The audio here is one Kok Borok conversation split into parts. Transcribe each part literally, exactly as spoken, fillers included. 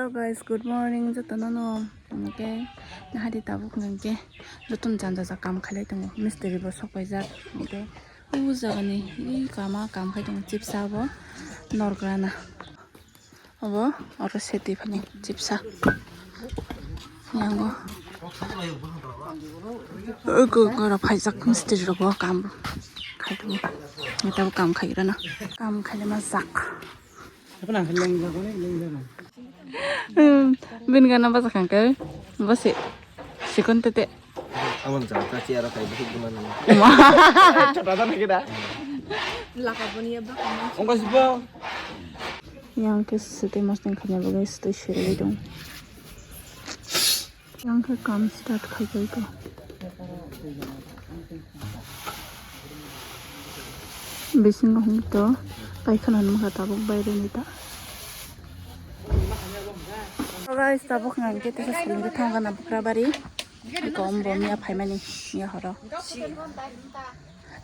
Hello guys, good morning. Jotono no, hwnkhe nahadi tabuk hwnkhe jotono janja janja kam khailai tongo, mistiri bo sok paijak, hwnkhe o jagani i kama kam khai tongo, chipsa bo norgrana. Obo oro seti phani chipsa. Yango. Ogo goro phaijak mistiri rok bo kam khai tongo. Tabuk kam khai rana. Kam khai ma jak. Hmm, bini gana basa khangke. Basi. Sikon tete. Amon jang ta chiara kai bisi gimana. Chota ta nake da. Laka boni ya baka. Ongko sibo. Yang ke sete mas teng khanya bagai sete shirley dong. Yang ke kam start khai kai ko. Bisingo hung to paikha nang maka tabuk baire ni ta. Guys, tabuk nang ke tesa saling thang kana bukra bari. Kom bom ya phaimani ya horo.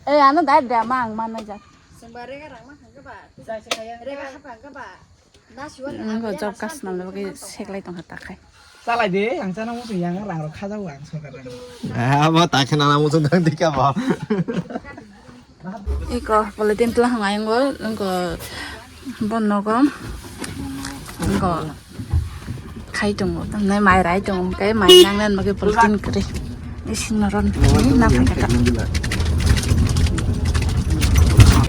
Eh, ano dai dra ma ang mana ja. Sengba rega rang ma hang ba. Rega hap hang ba. Nungkho job kas namle bagwi seklai tongkha takhai. Chalai de, ang chana muchung yang rang rok khajago ang sorkar rang. Ah, bo takhai nana muchung tang dikha bo. Iko polythene tla hang ayung bo, ungko bon nogo, ungko khai tongo, tamne mai rai tongo, kai mai nang nan bagwi polythene kwrwi. Isin noron ni na phai kata. Ini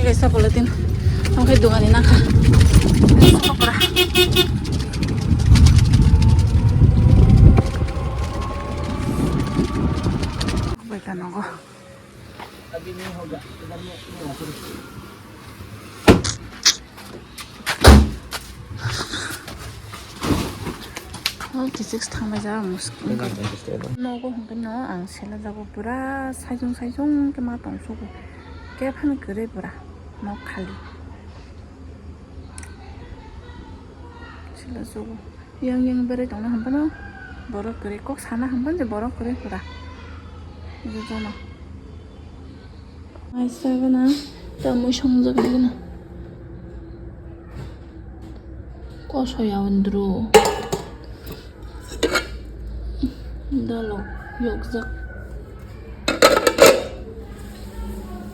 guys, polythene. Oke, dua ni nangkha. Okra. Baik kan nogo. Oh, kisik thangbai ja muskil. Nogo hwnkhe no ang sela jago pura saijung saijung khe ma tongsugo. Khe phano kwrwi pura nok khali. Sela jago. Yang yang berai tongna hwnphano borok kwrwi kok sana hwnphano je borok kwrwi pura. Jotono. Maisa gana tamui songjak gana. Koso ya undru. Dalok yokjak.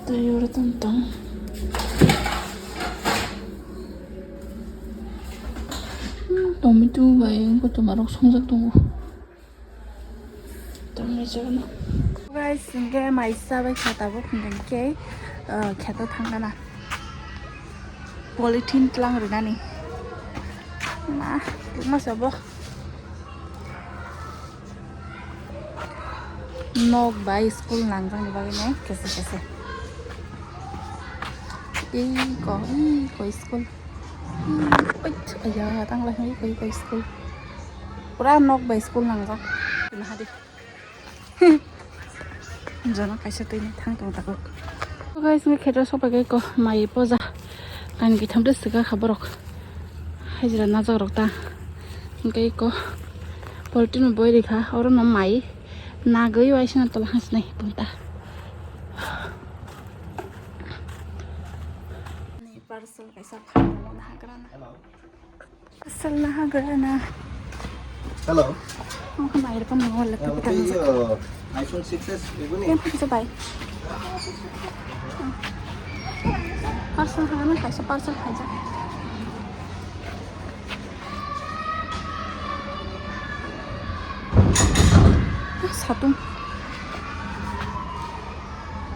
Tei oro tong tong. Hmm, tomato bai kotorma rok songjak tongo. Tongnaijak no. Guys, hwnkhe maisa bai kha tabuk hwnkhe, uh, kheto thangkana. Polythene tlang rwnani. Ma, tongma sabo. Nok bai school nangjakni bagwi no kese kese. Ei ko, ei ko school. Ei, oi, aya, tang lai, ei ko, ei ko school. Pura nok bai school nangjak. Nahadi. Jono kaisa twi thang tong tago. Guys, nge kheto sopai ko mai poja. Kain kitham de sika kha borok. Hajira najak rok ta. Hwnkhe iko polythene boi rikha, oro no mai nagwi waisano tola hasnai punta. Parcel kaisa phalmani hagrana. Parcel na hagrana. Hello. Oh, mai rwkha mo laptop. Hello, tang. Hey, uh, iPhone six S ibu ni. Yang pakai sebai. Parcel hana kaisa parcel haja. Satung.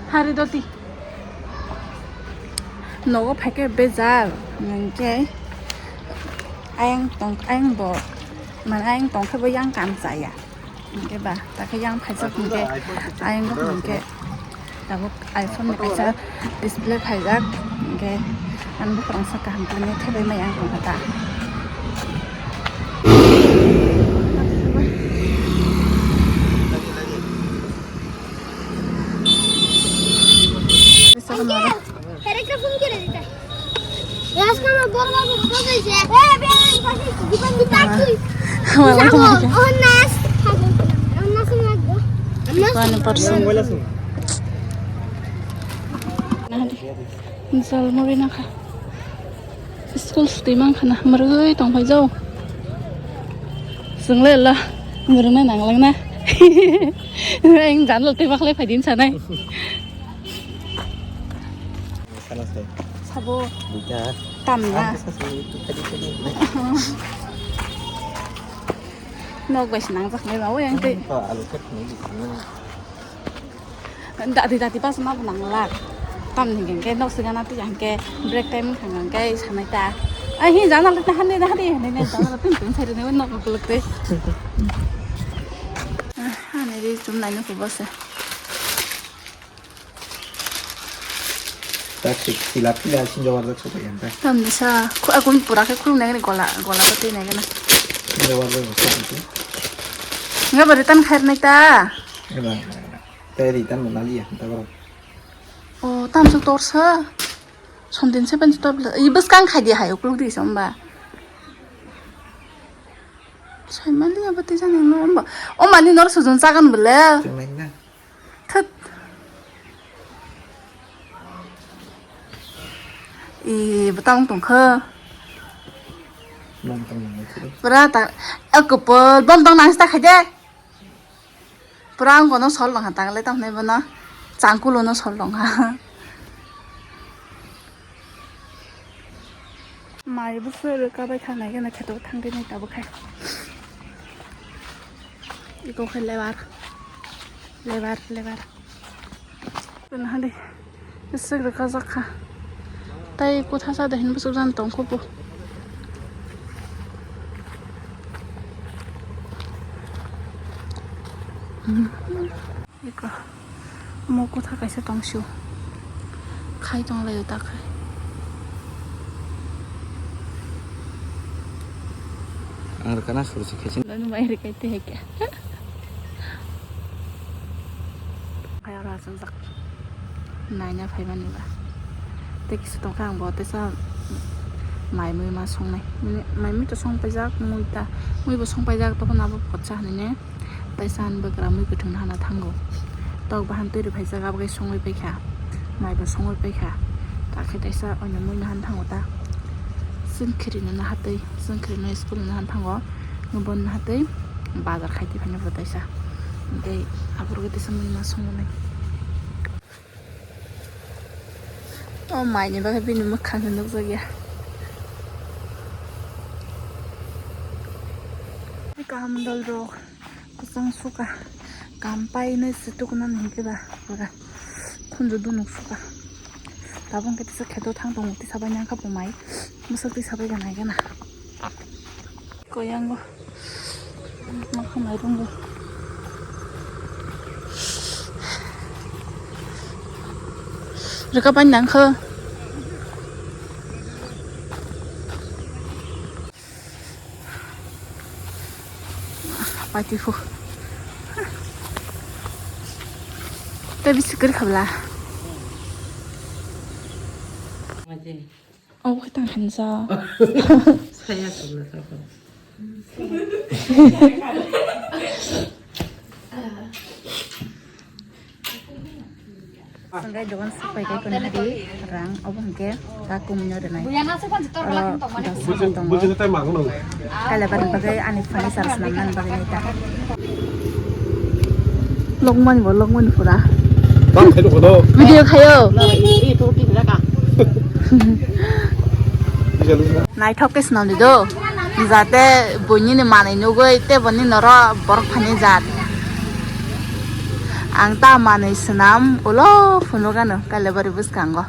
Hari doti. Nogo phaikhe bejal hwnkhe ayang tong, ayang bo, mane ayang tongkhe bo yang kam chaya. Hwnkhe ba, takhe yang phaijak hwnkhe ayang bo hwnkhe tabuk iPhone ni kaisa display phaijak hwnkhe. Ang buphang sa kaham khe thebwi mai ang tongkha ta. Jal muri nakha. School sutwi mankha na, mwrwgwi tongphai jao. Chwng le lo, mwrwngna nanglang na. Ang jan lo tei bakhlai phaidin sanai. Sana sai. Sabo. Buka. Tam na. Ang sa sai tu tadi tadi. Nok bai se nangjak nai ba, o yang tei. Ang pa alu khat ni di sini. Dati dati pas ma nang la. Tam ni hingke nok sigana ti hingke break time hingke sanai ta. Ai hi jana le ta hande hande hande ne jana le pin pin sai ne nok kuluk te. Ani ri chum nai no ko bose. Tak sila pila sin jawar dak sa ta. Tam ni sa, aku pura ke khulung nai ni gola gola to te nai na. Jawar dak sa ta. Nga bari tan khair nai ta. Eba. Teri tan mo nali ya, ta borok. O, tam sok torsa. Somdin seven stop. I bwskang khai di hai ukluk di somba. Sai mali ya bati jani no omba. O mani nor sujun chagan bele. Chungnai na. Thut. I bwtang tongkha. Bom tong nang. Pura ta. Aku pol bom tong nang sta khai de. Pura ang kono sol long ha tangle tong nai bono. Changkulo no sol long ha. Mai bwswk rwka bai thang nai gana kheto thang de nai tabuk khai. Iko khai lebar. Lebar, lebar. Hadi. Bwswk rwka jak kha. Tai kotha sa de hin bwswk jan tong kho bo. Eko. Mo kotha kaisa tong sio. Khai tong lai ta khai. Ang rwka na suru se khai se. Lanu mai rwkai te hai khe. Kaya ora sung sak. Naina phaimani ba. Tei kisa tongkha ang bo teisa mai mui ma songnai. Mai mui to song paijak, mui ta, mui bo song paijak, tokon abo potsa hinwi ne. Teisa ani bwkra mui kwthwng hana thango. Tok bahan twi rwphaijak, abo khe songwi paikha. Mai bo songwi paikha. Ta khe teisa oino mui nahan thango ta. Chwng khiri no nahatwi, chwng khiri no school no nahan thango. Bon nahatwi bazar khai twi phaina bo teisa. Tei aborok teisa mui ma songnai. O mai ni bagwi bini mwkhang se nukjakya. Kaham dol rok kwchang suka, kam painwi se tukuna hwnkhe ba pura khunju dunuk suka. Tabuk hwnkhe tisa kheto thang tongo, tisa bai nangkha bo mai, bwswk tisa bai gana gana. Koyango. Makha mairung bo. Rwka pani nangkha. Pati phu. Tei bisi kwrwi khabla. Obo khe tang khansa. Saya khabla sakho. Sangkai dogan sapai kai kono hadi rang obo hwnkhe ta kumui no rwnai. Oro dos saka tongo. Kailabari bagwi ani furniture swnamnani bagwi nai ta. Lokmani bo lokmani pura. Video khayo. Naithok khe swnamdi do. Jate buini ni manwi nugwi tei boni noro borok thani jat. Ang ta manwi swnam ulo phunukgano Kailabari bwskango.